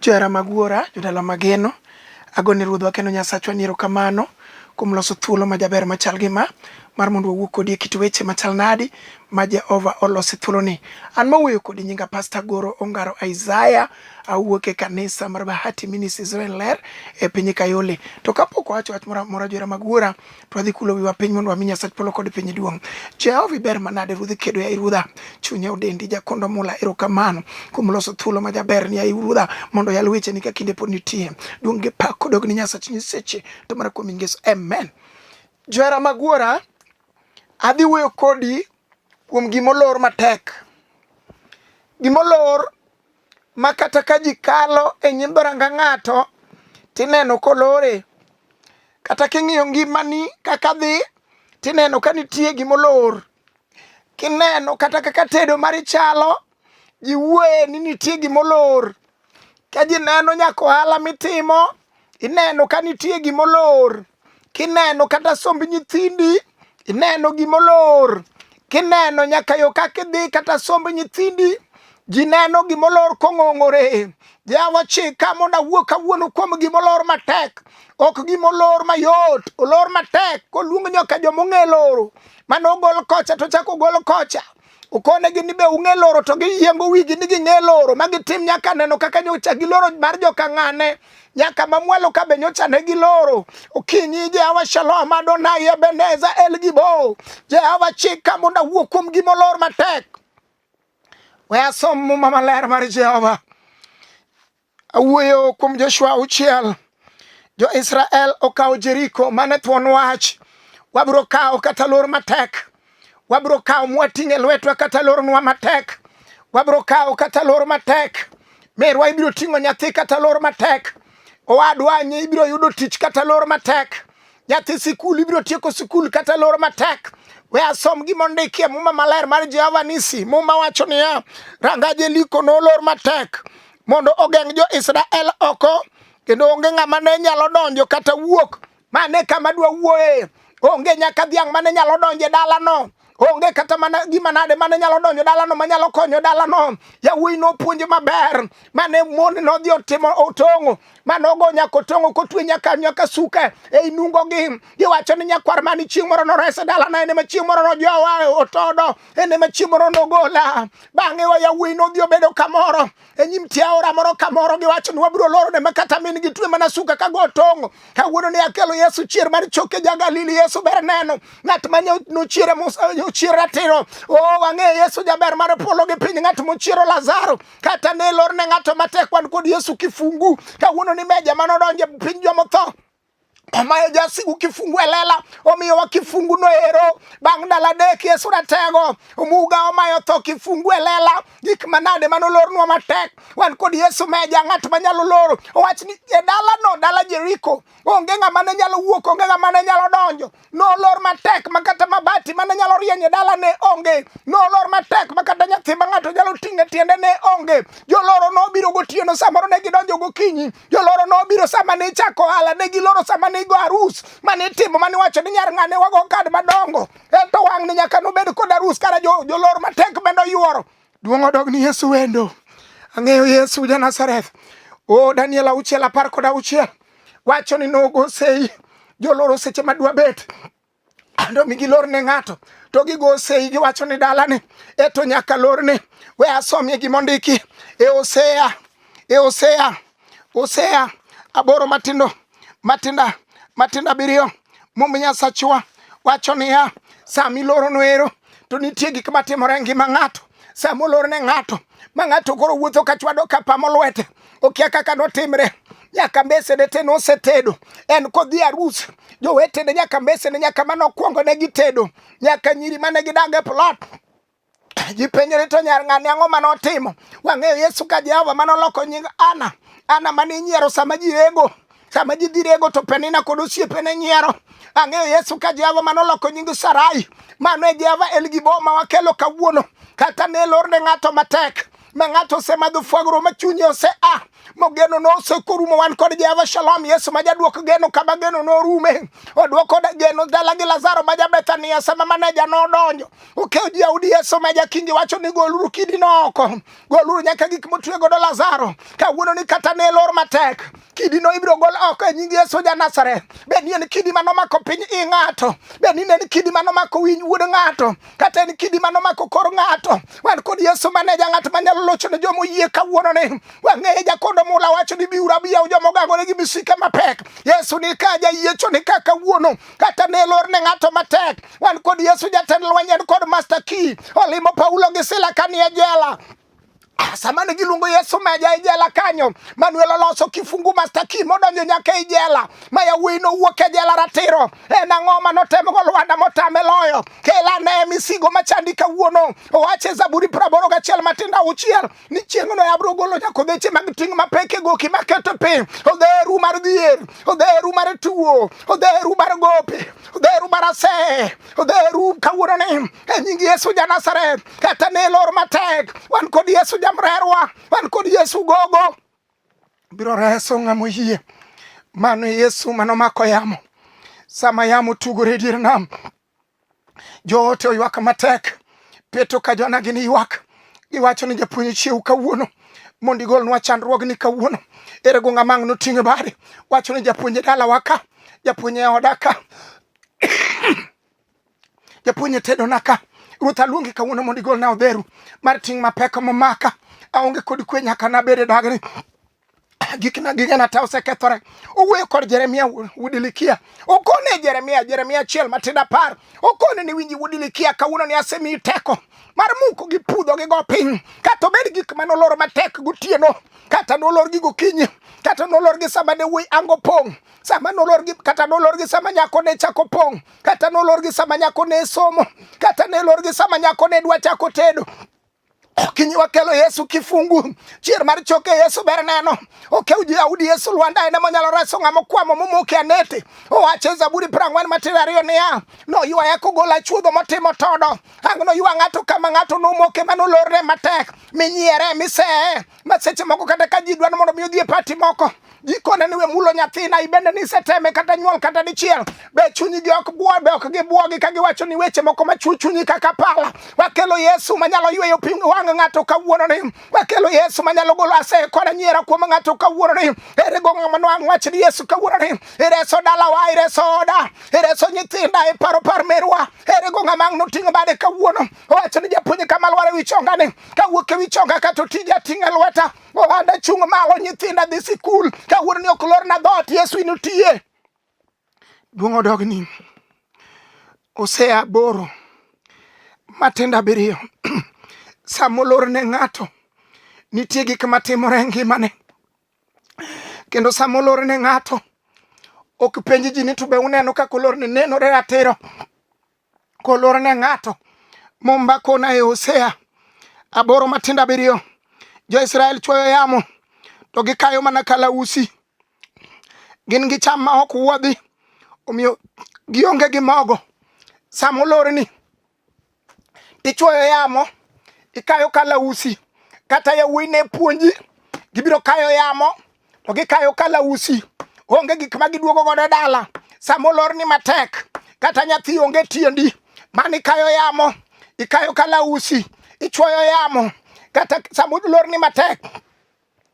Johera mag Wuora, jodala mageno, agone Ruodhwa kendo Nyasachwa ni erokamano kuom loso thuolo majaber machal gi ma mar mondo wawuo kodi e kit weche machal nadi ma Jehova oloso e thuoloni. An mawuoyo kodi nyinga Pastor Goro Ongaro Isaiah, awuok e kanisa mar Bahati Ministries Ler e piny Kayole. To kapok wawacho wach moro amora johera mag Wuora, to wadhi kulo wiwa piny mondo wami Nyasach polo kod piny duong'. Jehova iber manade ruodh kedo yaye ruodha, chunya odendi jakondo mula erokamano kuom loso thuolo ma jaber ni yaye ruodha mondo yal wecheni ka kinde pod nitie. Duong' gi pak odog ni Nyasach nyiseche to mana kuom nying Yesu. Amen. Johera mag Wuora, adhi wuoyo kodi kuom gimolor matek. Gimolor ma kata ka ji kalo e nyim dhoranga ng'ato tineno kolore. Kata king'iyo ngimani kaka dhi tineno ka nitie gimolor. Kineno kata kaka tedo mari chalo, ji wuoye ni nitie gimolor. Ka ji neno nyaka ohala mitimo, ineno ka nitie gimolor. Kineno kata somb nyithindi, ineno gimolor. Kineno nyaka yo kaka idhi kata somb nyithindi, ji neno gimolor kong'ong'ore. Jehova chika mondo awuo kawuono kuom gimolor matek, ok gimolor mayot, olor matek koluong nyaka joma ong'e loro. Mane ogol kocha to chak ogol kocha. Okonegi ni be ung'e loro to giyiengo wigi ni ging'e loro ma gitim nyaka neno kaka nyocha giloro mar joka ng'ane nyaka mamwalo ka be nyocha ne giloro. Okinyi Jehova Shalom Adonai Ebeneza El Gibo. Jehova chika mondo awuo kuom gimolor matek. We asom muma maler mar Jehova. Awuoyo kuom Joshua auchiel. Jo-Israel okawo Jeriko mane thuon wach. Wabiro kawo kata lor matek. Wabiro kawo mwating'e lwetwa kata lornwa matek. Wabiro kawo kata lor matek. Merwa ibiro ting'o nyathi kata lor matek. Owadwa nye ibiro yudo tich kata lor matek. Nyathi sikul ibiro tieko sikul kata lor matek. We asom gima ondiki e Muma maler mar Jehova Nisi. Muma wacho niya, ranga Jeriko nolor matek mondo ogeng' jo-Israel oko kendo onge ng'ama ne nyalo donjo kata wuok. Mane kama dwa wuoye. Onge nyaka dhiang' mane nyalo donjo e dalano. Onge kata mana gima nade mane nyalo donjo dalano manyalo konyo dalano. Yawuoyi nopuonje maber mane mon nodhi otimo otong'o mane ogo nyaka otong'o kotwe nyaka nyaka suka ei nungogi. Giwacho ni nyakwar mani chieng' moro norese dalana en ema chieng' moro nojowa otodo en ema chieng' moro nogola. Bang'e wa yawuoyi nodhi obedo kamoro e nyim tie aora moro kamoro giwacho ni wabiro loro ne makata min gi twe mana suka ka go tong'o. Kawuono ne akelo Yesu chier mar choke ja Galili. Yesu ber neno ng'at ma nochiere ochier ratiro. O wang'e Yesu jaber mar polo gi piny, ng'at mochiero Lazaro kata ne lor ne ng'ato matek. Wan kod Yesu kifungu. Kawuono ni meja manodonjo e piny jomotho omayo jasigu kifungu e lela omiyowa kifungu no ero bang' ndalo adek Yesu ratego omuga omayo tho kifungu e lela gik manade mane olornwa matek wan kod Yesu meja ng'at manyalo loro owach ni e dalano dala Jeriko onge ng'ama ne nyalo wuok onge ng'ama ne nyalo donjo nolor matek ma kata mabati mane nyalo rieny e dala ne onge nolor matek ma kata nyathi ma ng'ato nyalo ting'o e tiende ne onge joloro nobiro gotieno samoro ne gidonjo gokinyi Joloro nobiro sama ne ichako ohala, ne giloro sama ne igo arus, mane itimo, mane iwacho ni nyar ng'ane wago kad madongo. En to wang'ni nyaka nobed kod arus, kara jolor matek bende oyuoro. Duong' odog ni Yesu wendo. Ang'eyo Yesu ja Nazareth. O Daniel 6:16 wacho ni nogo sei joloro seche madwa bet ando mi gilor ne ng'ato to gigo sei giwacho ni dalani eto nyaka lorne. We asomie gima ondiki e Hosea, e Hosea, Hosea 8 matindo matindo matindo 7. Mumb Nyasachwa wacho niya, sama ilorono ero to nitie gik matimore e ngima ng'ato. Sama olorne ng'ato ma ng'ato koro wuotho ka chwado ka pamo lwete, okia kaka notimre. Nyaka mbesene te nosetedo, en kodhi arus, jowetene nyaka mbesene nyaka mane okwongo ne gitedo, nyaka nyiri mane gidag e plot ji penjore to nyar ng'ani ang'o mane otimo. Wang'eyo Yesu ka Jehova mane oloko nying Ana, Ana mane inyiero sama ji rego, sama ji dhi rego to Penina kod osiepene nyiero. Ang'eyo Yesu ka Jehova mane oloko nying Sarai, mano e Jehova El Gibo ma wakelo kawuono. Kata ne lorne ng'ato matek, ma ng'ato osemadho fwagro ma chunye ose a mogeno nosekorumo. Wan kod Jehova Shalom, Yesu ma jaduok geno kama geno norume. Oduoko geno dala gi Lazaro ma ja Bethania sama maneja nodonjo. Okewo ji Yahudi Yesu ma jakingi wacho ni goluru kidino oko, goluru nyaka gik motwe godo Lazaro. Kawuono ni kata ne lor matek, kidino ibiro gol oko e nying Yesu ja Nazareth. Bed ni en kidi manomako piny i ng'ato, bed ni en kidi manomako winj wuod ng'ato, kata en kidi manomako kor ng'ato. Wan kod Yesu maneja ng'at manyalo locho ne joma oyie kawuono ni. Wang'eye jakondo mula wacho ni biuru abiyaw joma ogangore gi misike mapek. Yesu ni ka jayiecho ni ka kawuono kata ne lor ne ng'ato matek. Wan kod Yesu jatend lweny en kod master key. Olimo Paulo gi Sila kanie jela. Ah, sama ne giluongo Yesu meja e jela kanyo, Manuel oloso kifungu master key modonjo nyaka e jela ma yawuoyi nowuok e jela ratiro. En ang'o ma notemgo Lwanda motame loyo? Kel ane misigo machandi kawuono. Owacho e Zaburi 81 matindo auchiel ni chieng'no abiro golo nyaka odheche mag ting' mapek e goki maketo piny, odheru mar dhier, odheru mar tuo, odheru mar gope, odheru mar aseye, odheru kawuono ni e nying Yesu ja Nazareth. Kata ne lor matek, wan kod Yesu jamrerwa, wan kod Yesu gogo biro reso ng'ama oyie. Mano e Yesu manomako yamo sama yamo tugore e dier nam. Joote oywak matek. Petro ka Johana gini ywak. Giwacho ni japuonj chiew kawuono mondo igolnwa chandruogni kawuono. Ere go ng'ama ang' noting'e bade? Wacho ni japuonj e dalawa ka, japuonj e oda ka. Japuonj e tedona ka. Ruoth aluongi kawuono mondo igolna odheru mar ting' mapek momaka. Aonge kod kwe nyaka nabed e dagni. Gikna gigena te osekethore. Owuoyo kod Jeremia wuod Ilikia. Okone Jeremia, Jeremia achiel matindo apar. Okone ni winji wuod Ilikia, kawuono ni asemiyi teko mar muko gi pudho gi go piny. Kata obed gik mane olor matek gotieno, kata nolor gi gokinyi, kata nolor gi sama ne wuoyi ango pong', sama nolor gi kata nolor gi sama nyako ne chako pong', kata nolor gi sama nyako ne somo, kata ne lor gi sama nyako ne dwa chako tedo. Okinyi wakelo Yesu kifungu, chier mar choke Yesu ber neno. Okew ji Yahudi Yesu Lwanda en ema onyalo reso ng'ama okwamo momoke anete. Owacho e Zaburi 42 matindo ariyo niya, noywaya kogola chuodho motimo todo. Ang' noywa ng'ato kama ng'ato nomoke manolorne matek, minyiere, miseye, ma seche moko kata ka ji dwaro mondo mi odhi e pati moko jikone ni we mulo nyathina ibende niseteme kata nyuol kata dichiel be chunygi ok buo be ok gibuogi ka giwacho ni weche moko ma chuo chunyi kaka pala wakelo Yesu manyalo yweyo pi wang' ng'ato kawuono ni wakelo Yesu manyalo golo aseye kod anyiera kuom ng'ato kawuono ni ere go ng'ama nwang' wach ni Yesu kawuono ni ireso dalawa ireso oda ireso nyithinda iparo par merwa ere go ng'ama ang' noting'o bade kawuono owacho ni japuonj kama lwar e wi chonga ni kawuok e wi chonga kata otija ting' e lweta Ohanda chung' malo nyithinda dhi sikul kawuono ni ok lorna dhoot Yesu inotiye. Duong' odogni. Hosea aboro matindo abiriyo. Sama olor ne ng'ato nitie gik matimore e ngimane. Kendo sama olor ne ng'ato ok penj ji ni to be uneno kaka olorne nenore ratiro. Kolor ne ng'ato. Mumba kona e Hosea aboro matindo abiriyo. Jo-Israel chwoyo yamo to gikayo mana kalausi. Gin gi cham ma ok wuodhi, omiyo gionge gi mogo. Sama olorni, tichwoyo yamo, ikayo kalausi. Kata yawuoyi ne puonji, gibiro kayo yamo to gikayo kalausi. Onge gik ma giduogo godo dala. Sama olorni matek, kata nyathi onge tiendi, mano ikayo yamo, ikayo kalausi, ichwoyo yamo. Kata sama olorni matek,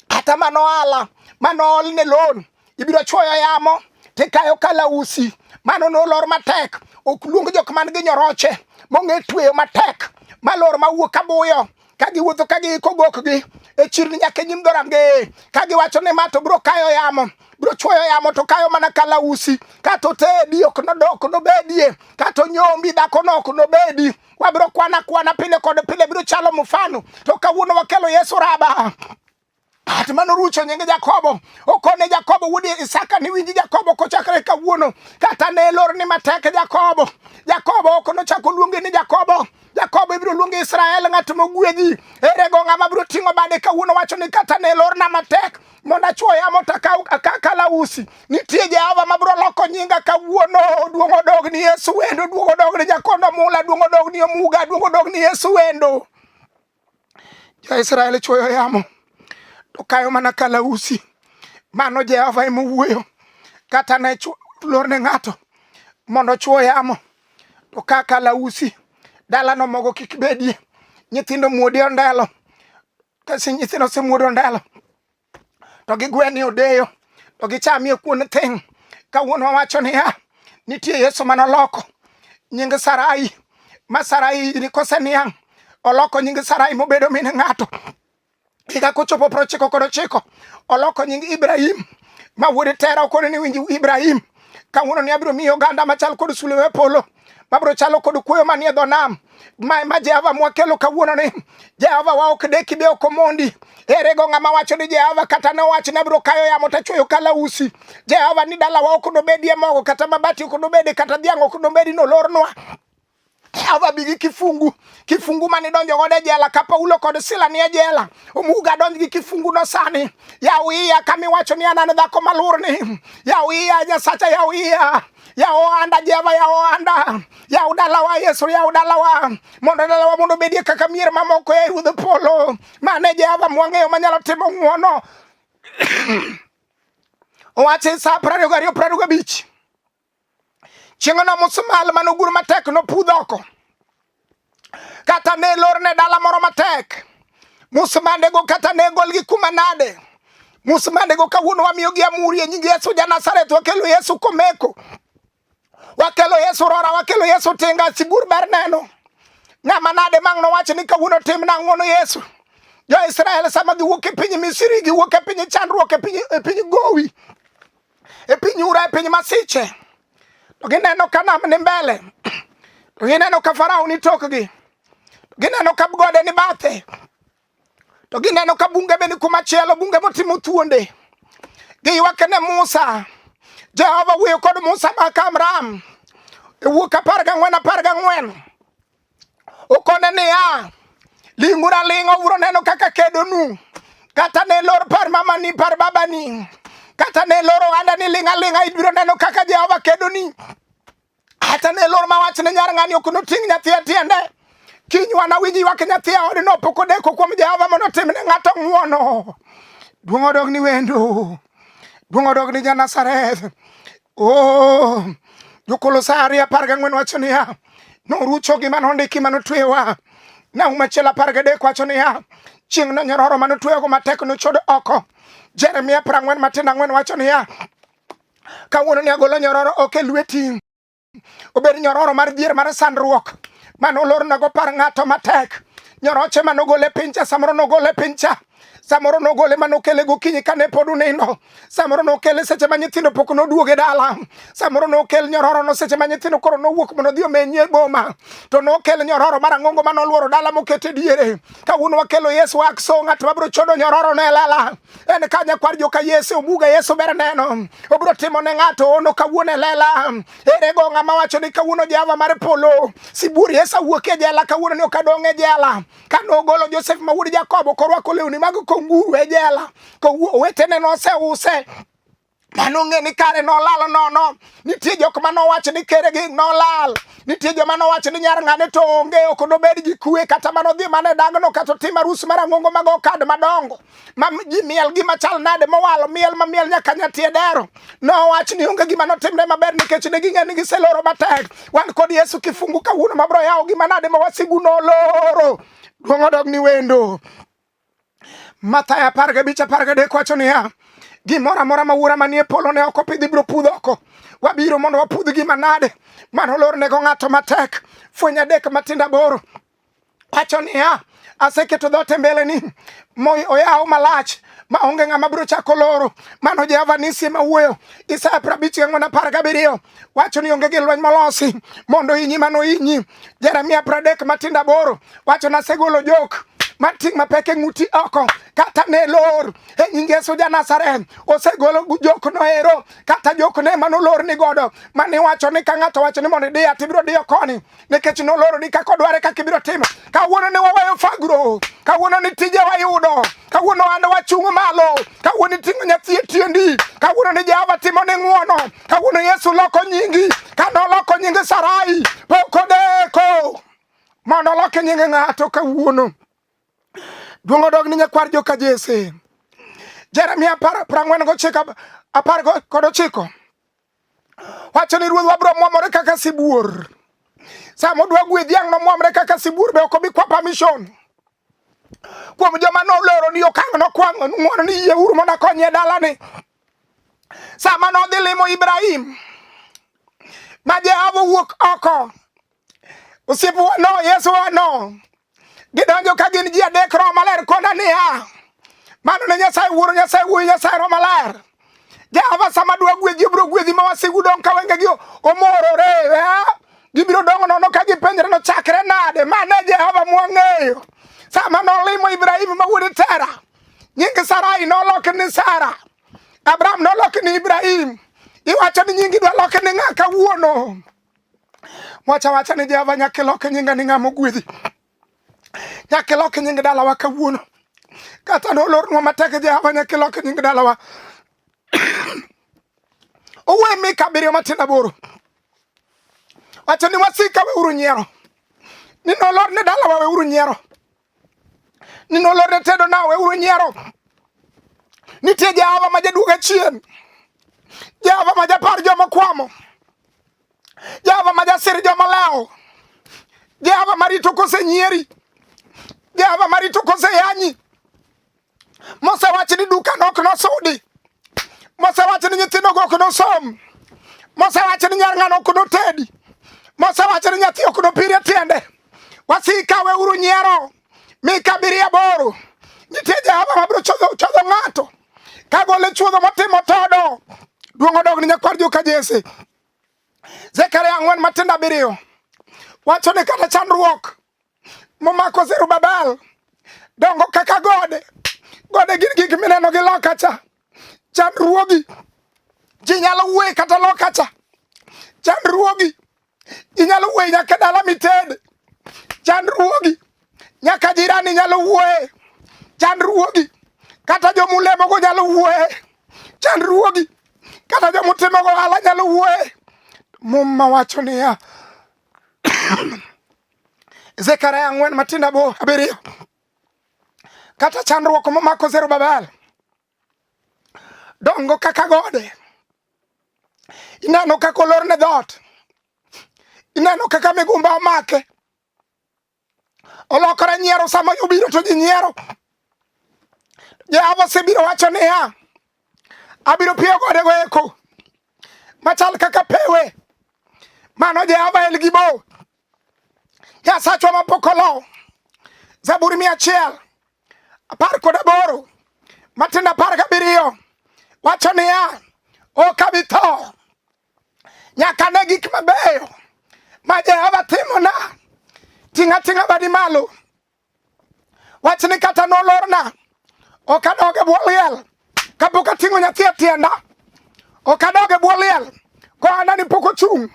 kata mano ohala mano olne loan, ibiro chwoyo yamo tikayo kalausi. Mano nolor matek. Ok luong jok man gi nyoroche mong'e tweyo matek, malor mawuok kabuyo ka giwuotho ka giiko gokgi e chirni nyaka e nyim dhorangeye ka giwacho ni ma to biro kayo yamo biro chwoyo yamo to kayo mana kalausi kata otedi ok nodok nobedie kata onyombi dhakono ok nobedi wabiro kwana kwana pile kod pile biro chalo mfano to kawuono wakelo Yesu raba At mano rucho nying Jakobo. Okone Jakobo wuod Isaka ni winji Jakobo kochakre kawuono. Kata ne lorni matek Jakobo. Jakobo ok nochako luonge ni Jakobo. Jakobo ibiro luonge Israel ng'at mogwedhi. Ere go ng'ama biro ting'o bade kawuono wacho ni kata ne lorna matek mondo achwo yamo to akaw kalausi. Nitie Jehova ma biro loko nyinga kawuono. Duong' odog ni Yesu wendo, duong' odog ni Jakondo Mula, duong' odog ni Omuga, duong' odog ni Yesu wendo. Jo-Israel chwoyo yamo to kayo mana kalausi. Mano Jehova ema owuoyo. Kata ne lorne ng'ato mondo ochwo yamo to ka kalausi dalano mogo kik bedie. Nyithindo muode ondelo. Kasi nyithindo osemuodo ondelo to gigweni odeyo to gichamie kuon thing'. Kawuono wawacho niya, nitie Yesu manoloko nying Sarai ma Sarai ni koseniang' oloko nying Sarai mobedo min ng'ato. Higa kochopo 99 oloko nying Ibrahim ma wuod Tera okone ni winj Ibrahim kawuono ni abiro miyi oganda machal kod sulwe e polo mabiro chalo kod kuoyo manie dho nam ma Jehova mwakelo kawuono ni Jehova wa ok deki be ok omondi ere go ng'ama wacho ni Jehova kata ne owach ni abiro kayo yamo tachwoyo kalausi Jehova ni dalawa ok nobedie mogo kata mabati ok nobedi kata dhiang' ok nobedi nolornwa Jehova bi gi kifungu kifungu mane idonjo godo e jela ka Paulo kod Sila nie jela omuga donj gi kifungu no sani yaw iya kama iwacho ni an an dhako malurni yaw iya Nyasacha yaw iya yaw ohanda Jehova yaw ohanda yaw dalawa Yesu yaw dalawa mondo dalawa mondo obedie kaka mier mamoko e ruodh polo mane Jehova mwang'eyo manyalo timo ng'wono owacho e sa 22 25 Chieng'no musmal manogur matek nopudh oko. Kata ne lorne dala moro matek. Musmandego kata ne golgi kuma nade. Musmandego kawuono wamiyogi amuri e nying Yesu ja Nazareth wakelo Yesu komeko. Wakelo Yesu rora, wakelo Yesu tinga, sibuor ber neno. Ng'ama nade mang' nowach ni kawuono timna ng'wono Yesu. Jo-Israel sama giwuok e piny Misri, giwuok e piny chandruok, e piny gowi. e piny ura e piny masiche to gineno ka nam ni mbele to gineno ka Farao ni tokgi to gineno ka gode ni bathe to gineno ka bunge be ni kumachielo bunge motimo thuonde giywak ne Musa Jehova wuoyo kod Musa ma Kamram e wuok 14 14 Okone niya, ling'uru aling'a ubiro neno kaka kedonu. Kata ne lor par mamani, par babani. Kata ne lor ohanda ni ling' aling'a ibiro neno kaka Jehova kedoni. Kata ne lor mawach ne nyar ng'ani ok noting' nyathi e tiende. Kiny wanawinj ywak nyathi e odno pok odeko kuom Jehova mondo otim ne ng'ato ng'wono. Duong' odog ni wendo. Duong' odog ni ja-Nazareth. Oh, Jokolosai 2:14 wacho niya, norucho gima nondiki manotweyowa. Nahum machielo 13 wacho niya, chieng'no nyororo manotweyogo matek nochod oko. Jeremia 44 wacho niya, kawuono ni agolo nyororo oko e lweti. Obed nyororo mar dhier mar sandruok mane olornago par ng'ato matek. Nyoroche mane ogol e piny cha samoro nogol e piny cha. Samoro nogole manokele gokinyi kane pod unindo. Samoro nokele seche ma nyithindo pok noduogo e dala. Samoro nokel nyororo no seche ma nyithindo koro nowuok mondo odhi omenyi e boma. To nokel nyororo marang'ongo mane oluoro dala mokete diere. Kawuono wakelo Yesu akso ng'at mabiro chodo nyororo no e lela. En ka nyakwar joka Yesu obuga Yesu ber neno. Obiro timo ne ng'ato ono kawuono e lela. Ere go ng'ama wacho ni kawuono Jehova mar polo sibuor Yesu awuok e jela kawuono ni ok adong' e jela. Kane ogolo Josef ma wuod Jakobo korwako lewni mag konguru e jela, owetene noseuse mano ng'e ni kare nolal nono. Nitie jok ma nowacho ni keregi nolal, nitie joma nowacho ni nyar ng'ane to onge, ok nobed gi kwe kata mano dhi mana e dagno kata otim arus mar ang'ongo mag okad madongo ma ji miel gima chal nade mowalo miel ma miel nyaka nyatie dero. Nowach ni onge gima notimre maber nikech ne ging'e ni giseloro matek. Wan kod Yesu kifungu kawuono mabro yawo gima nade ma wasigu noloro. Duong' odog ni wendo. Mathayo 15:13 wacho niya, gimoro amora ma wuora manie polo ne ok opidho ibiro pudh oko. Wabiro mondo wapudh gima nade mane olornego ng'ato matek. Fweny 3 matindo 8 wacho niya, aseketo dhoot e mbeleni mo oyaw malach ma onge ng'ama biro chako loro. Mano Jehova Nisi ema wuoyo. Isaya 54:17 wacho ni onge gi lweny molosi mondo inyi mano inyi. Jeremia 30 matindo 8 wacho nasegolo jok mating' mapek e ng'uti oko kata ne lor e nying Yesu ja Nazareth osegolo jok no ero kata jok ne mano lor ni godo mane wacho ni ka ng'ato wacho ni mondo idiya tibiro diyo koni nikech noloro ni kaka odware kaka ibiro timo. Kawuono ne waweyo fagro, kawuono ni tije wayudo, kawuono an wachung' malo, kawuono iting'o nyathi e tiendi, kawuono ni Jehova timo ni ng'wono, kawuono Yesu loko nyingi, kane oloko nying Sarai pok odeko mondo olok nying ng'ato kawuono. Duong' odog ni nyakwar joka Jesse. Jeremia 49 19 wacho ni ruodhwa biro mwomore kaka sibuor. Sama odwa gwedhi ang' nomwomre kaka sibuor be ok obi kwa permission. Kuom joma noloro ni okang' nokwang' ng'wono ni yieuru mondo akonye dalani. Sama nodhi limo Ibrahim ma Jehova owuok oko Osiepewa no, Yesu wa no. Gidonjo ka gin ji adek Roho Maler kona niya, mano ne Nyasaye Wuoro, Nyasaye Wuoyi, Nyasaye Roho Maler. Jehova sama dwa gwedhi obiro gwedhi ma wasigu dong' ka wengegi omorore. Eh? Gibiro dong' nono ka gipenjre nochakre nade. Ma ne Jehova mwang'eyo. Sama nolimo Ibrahim ma wuod Tera, nying Sarai nolok ni Sara. Abraham nolok ni Ibrahim. Iwacho ni nyingi dwa lok ni ng'a kawuono? Wacha wacha ni Jehova nyaka ilok nyinga ni ng'ama ogwedhi. Nyaka ilok nying dalawa kawuono. Kata nolornwa matek Jehova nyaka ilok nying dalawa. Owuoyo Mika 7:8. Wacho ni wasika weuru nyiero. Ni nolor ne dalawa weuru nyiero. Ni nolor ne tedo na weuru nyiero. Nitie Jehova ma jaduoga chien. Jehova ma japar joma kwamo. Jehova ma jasir joma lewo. Jehova ma rito kosenyieri. Jehova ma rito koseyanyi. Mosewach ni duka no ok nosudi. Mosewach ni nyithindo go ok nosom. Mosewach ni nyar ng'ano ok notedi. Mosewach ni nyathi ok nopir e tiende. Wasika weuru nyiero. Mika 7:8. Nitie Jehova mabiro chodho chodho ng'ato. Kagole chuodho motimo todo. Duong' odog ni nyakwar joka Jesse. Zekaria 4:7 wacho ni kata chandruok momako Zerubabel dongo kaka gode. Gode gin gik mineno gi loka cha. Chandruogi ji nyalo wuoye kata loka cha. Chandruogi ji nyalo wuoye nyaka dala mitede. Chandruogi nyaka jirani nyalo wuoye. Chandruogi kata jomulemogo nyalo wuoye. Chandruogi kata jomutimogo ohala nyalo wuoye. Muma wacho niya Zekaria 4:7 kata chandruok momako Zerubabel dongo kaka gode. Ineno kaka olorne dhoot, ineno kaka migumba omake, olokore nyiero sama obiro to ji nyiero. Jehova osebiro wacho niya, abiro piyo godego eko machal kaka pewe. Mano Jehova El Gibo, Nyasachwa mapok olo. Zaburi 118:17 wacho niya, ok abi tho nyaka ne gik mabeyo ma Jehova timona. Ting'a ting'a badi malo. Wach ni kata nolorna ok adog e bwo liel kapok ating'o nyathi e tienda. Ok adog e bwo liel kohanda ni pok ochung'.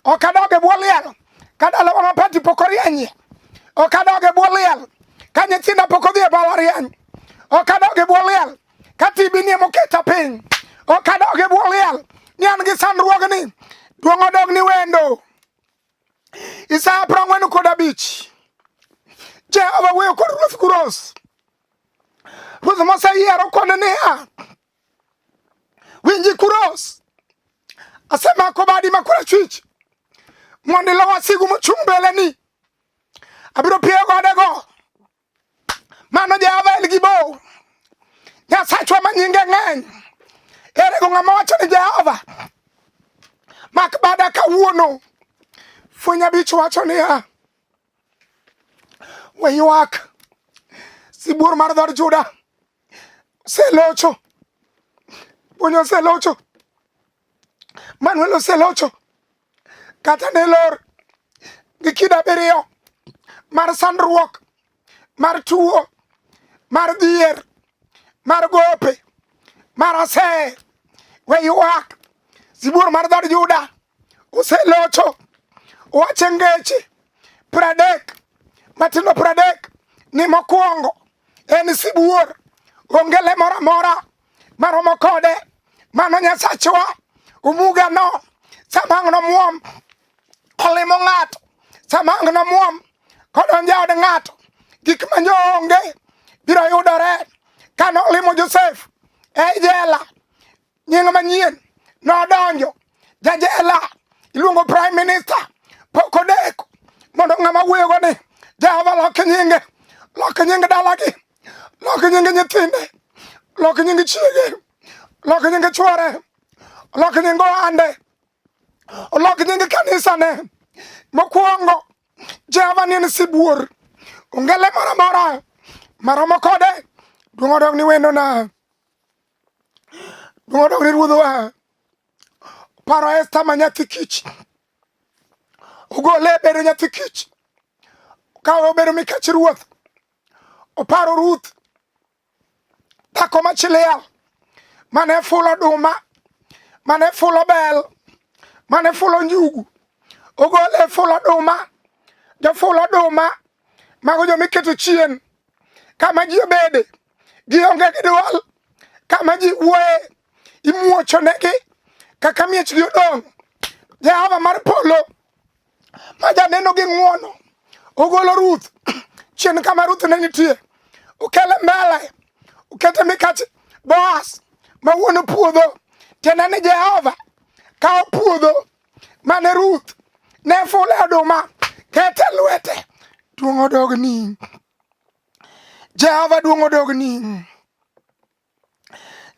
Ok adog e bwo liel ka dalawa ma pati pok orienyie. Ok adog e bwo liel ka nyithinda pok odhi e mbalariany. Ok adog e bwo liel ka TB ni emoketa piny. Ok adog e bwo liel ni an gi sandruogni. Duong' odog ni wendo. Isaya 45. Jehova wuoyo kod ruoth Kuros. Ruoth moseyiero kone niya, winji Kuros, asemako badi ma korachwich mondo ilo wasigu mochung' mbeleni. Abiro piyo godego. Mano Jehova El Gibo, Nyasachwa ma nyinge ng'eny. Ere go ng'ama wacho ni Jehova mak bada kawuono. Fweny 5 wacho niya, we ywak, sibuor mar dhood Juda oselocho, Bonyo oselocho, Manuel oselocho, kata ne lor gi kido 7 mar sandruok, mar tuo, mar dhier, mar gope, mar aseye. We ywak, sibuor mar dhood Juda oselocho. Owacho ngeche 30 matindo 30 ni mokwongo en sibuor, onge le moro amora maromo kode. Mano Nyasachwa umuga no sama ang' nomuom kolimo ng'ato, sama ang' nomuom kodonjo e od ng'ato, gik ma nyo onge biro yudore kane olimo Josef e jela. Nying manyien nodonjo jajela iluongo prime minister pok odeko mondo ng'ama wuoyogo ni Jehova lok nyinge, lok nying dalagi, lok nying nyithinde, lok nying chiege, lok nying chwore, lok nying ohande, olok nying kanisane. Mokwongo Jehova ni en sibuor, onge le moro amora maromo kode. Duong' odog ni wendona, duong' odog ni ruodhwa. Paro Esta ma nyathi kich, ogole e bedo nyathi kich, okawe obedo mikach ruoth. Oparo Ruth dhako ma chi liel mane fulo oduma, mane fulo bel, mane fulo njugu, ogole e fulo oduma. Jofulo oduma mago joma iketo chien kama ji obede gionge gi dwol, kama ji wuoye imuocho negi kaka miechgi odong'. Jehova mar polo ma janeno gi ng'wono ogolo Ruth chien kama Ruth ne nitie, okele mbele, okete mikach Boaz ma wuon puodho. Tiende ni Jehova kawo puodho mane Ruth ne fule oduma kete lwete. Duong' odogni Jehova, duong' odogni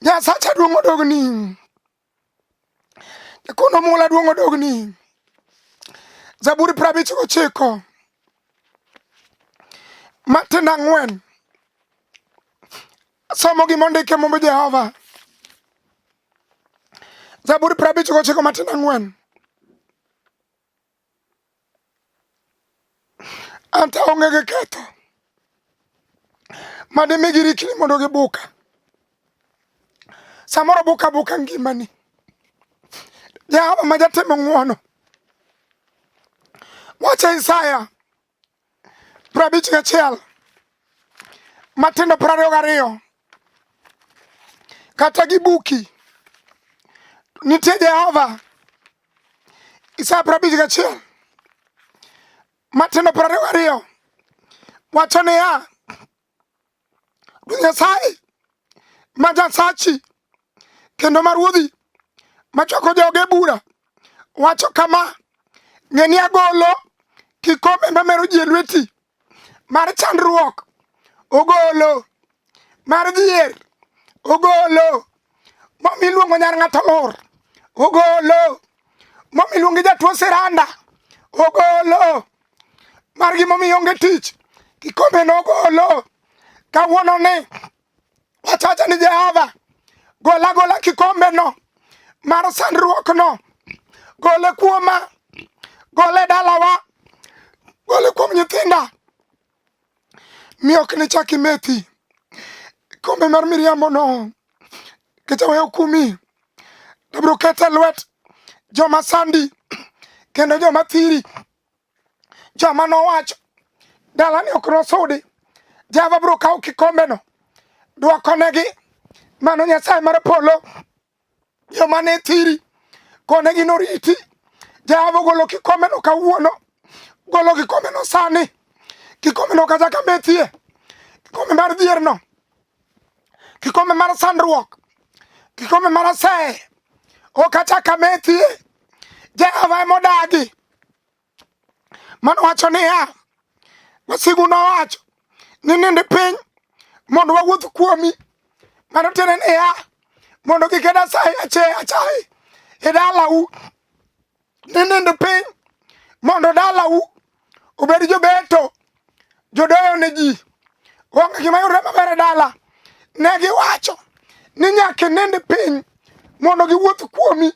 Nyasacha, duong' odogni Jakono mula duong' odogni. Zaburi 59 matindo 4. Somo gima ondike mumb Jehova. Zaburi 59 matindo 4. Anta onge gi ketho madimi girikni mondo gibuka. Samoro buka buka ngimani. Jehova ma jatimo ng'wono. Wacha Isaya 51 matindo 22 kata gibuki nitie Jehova. Isaya 51 matindo 22 wacho niya, Ruoth Nyasaye ma Nyasachi kendo ma Ruodhi machwako joge bura wacho kama, ng'e ni agolo kikombe mamero ji e lweti mar chandruok ogolo, mar dhier ogolo, momi iluongo nyar ng'ato lur ogolo, momi iluongi jatuo siranda ogolo, mar gimomiyo onge tich kikombe nogolo. Kawuono ni wachacha ni Jehova gola gola kikombeno mar sandruokno, gole kuoma, gole dalawa, gole kuom nyithinda, mi ok nichak imethi kombe mar miriambo no, nikech aweyo kumi. Abiro kete lwet joma sandi kendo joma thiri. Joma nowacho dalani ok nosudi, Jehova biro kawo kikombeno dwokonegi. Mano Nyasaye mar polo, joma ne thiri konegi noriti. Jehova ogolo kikombeno kawuono, golo kikombeno sani, kikombeno kata kamethie, kikombe mar dhierno, kikombe mar sandruok, kikombe mar aseye, ok achak amethie. Jehova emodagi. Mano wacho niya, wasigu nowacho ni nind piny mondo wawuoth kuomi. Mano tiende niya, mondo giked asaye achaye achaye e dalau. Ni nind piny mondo dalau obed jobeto, jodoyo ne ji. Onge gima yudre maber e dala. Ne giwacho ni nyaka inind piny mondo giwuoth kuomi.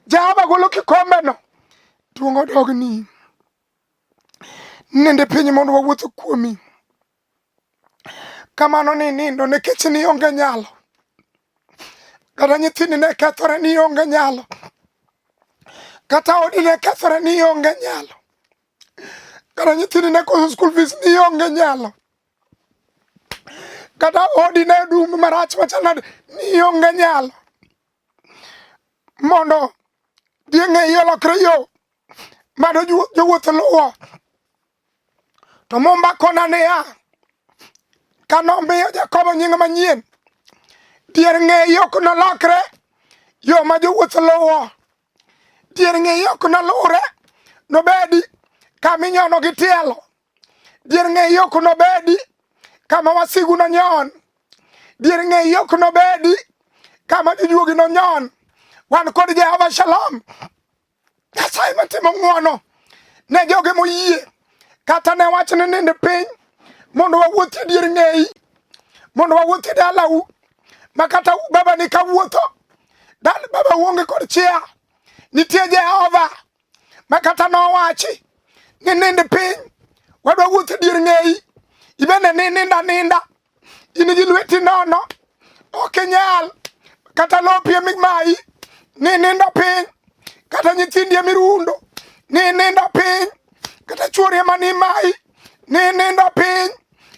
Jehova golo kikombeno. Duong' odogni. Ninde piny mondo wawuoth kuomi. Kamano ni nindo nikech ni onge nyalo. Kata nyithindi ne kethore ni onge nyalo. Kata odi ne kethore ni onge nyalo. Kata nyithindi ne koso school fees ni onge nyalo. Kata odi ne dum marach machal nade ni onge nyalo. Mondo dieng'e olokre yo mano jowuoth luwo. To Mumba kona niya, Ka nomiyo Jakobo nying manyien, dier ng'eyi ok nolokre yo ma jowuoth luwo. Dier ng'eyi ok noluwre nobedi kama inyono gi tielo. Dier ng'eyi ok nobedi kama wasigu nonyon. Dier ng'eyi ok nobedi kama jojuogi nonyon. Wan kod Jehova Shalom. Nyasaye matimo ng'wono ne joge moyie kata ne wach ni nind piny mondo wawuothi e dier ng'eyi mondo wawuothi e dalau ma kata baba ni kawuotho dal baba uonge kod chia nitie Jehova ma kata nowachi ni nind piny wadwa wuotho e dier ng'eyi ibende ni ninda ninda in gi lweti nono ok inyal kata lopi emimayi ni nindo piny kata nyithindi emirundo ni nindo piny kata chuori ema nimayi ni nindo piny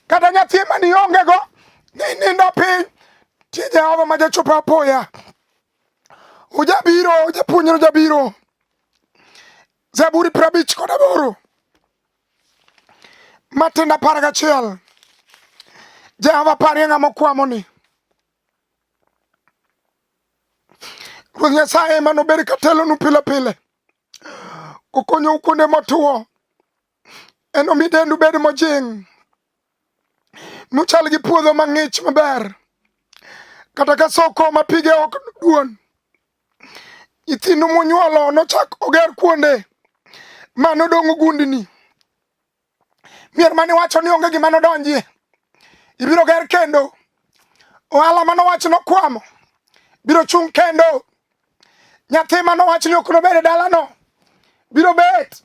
kata nyathi ema niongego ni nindo piny. Tie Jehova ma jachopo apoya. Ujabiro, japuonjno jabiro. Zaburi 58 matindo 11. Jehova parie ng'ama okwamoni. Ruoth Nyasaye ema nobed ka telonu pile pile, kokonyou kuonde motwo. Enomi dendu bed mojing', muchal gi puodho mang'ich maber, kata ka soko ma pige ok duon. Nyithindu munyuolo nochak oger kuonde ma nodong' gundni. Mier mane iwacho ni onge gima nodonjie, ibiro ger kendo. Ohala mane owach nokwamo biro chung' kendo. Nyathi mane owach ni ok nobed e dalano biro bet.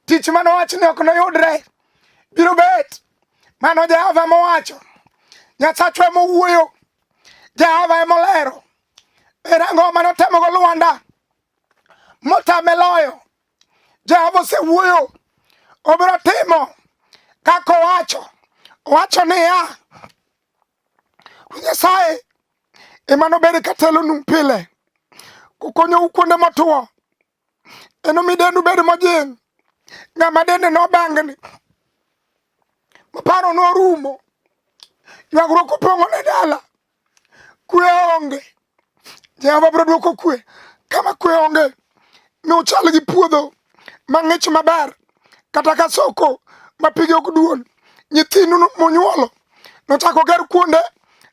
Tich mane owach ni ok noyudre biro bet. Mano Jehova mowacho. Nyasachwa emowuoyo. Jehova emolero. En ang'o mane otemogo Lwanda motame loyo? Jehova osewuoyo, obiro timo kaka owacho. Owacho niya, Nyasaye ema nobed ka telonu pile, kokonyou kuonde motwo, enomi dendu bed mojing'. Ng'ama dende nobangni, maparo norumo, ywagruok opong'o ne dala, kwe onge. Jehova biro duoko kwe kama kwe onge, mi uchal gi puodho mang'ich maber, kata ka soko ma pige ok duon. Nyithindu munyuolo nochak oger kuonde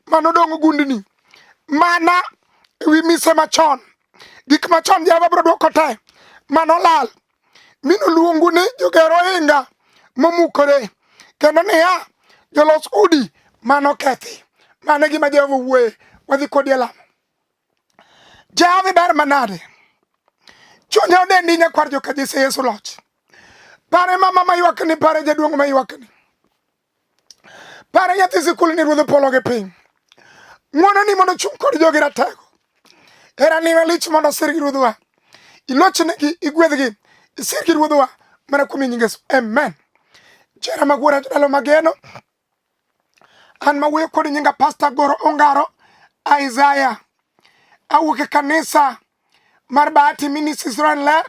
manodong' gundni, mana ewi mise machon. Gik machon Jehova biro duoko te manolal, mi noluongu ni joger ohinga momukore, kendo niya, jolos udi manokethi. Mano e gima Jehova wuoye. Wadhi kodi e lamo. Jehova ber manade. Chunya odendi nyakwar joka Jesse Yesu loch. Pare mama maywak ni, pare jaduong' maywak ni. Pare nyathi sikul ni ruodh polo gi piny. Ng'wono ni mondo ochung' kod jogi ratego. Herani malich mondo osir gi ruodhwa. Ilochnegi, igwedhgi, isir gi ruodhwa mana kuom nying Yesu. Amen. Jera magwara jodalo mageno. An mawuoyo kod nyinga Pastor Goro Ongaro Isaiah. Awuok e kanisa mar Bahati Ministries Israel Ler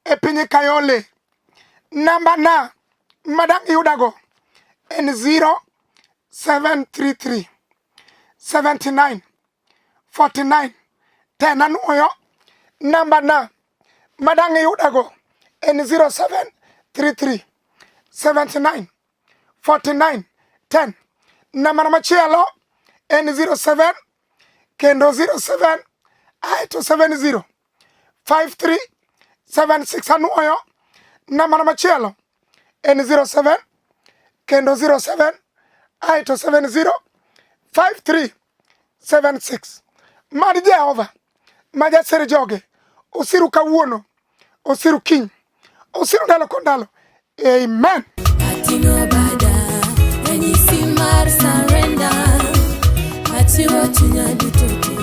e piny Kayole. Namba na madang' yudago en 0733 79 49 10. Anuoyo namba na madang' yudago en 0733 79 49 10. Namba na machielo en 07 kendo 07 aeto 70 53 76. Anuoyo namba na machielo en 07 kendo 07 aeto 70 53 76. Mad Jehova ma jasir joge osiru kawuono, osiru kiny, osiru ndalo kod ndalo. Amen. Ating'o bada, ranyisi mar surrender. Achiwo chunya duto te.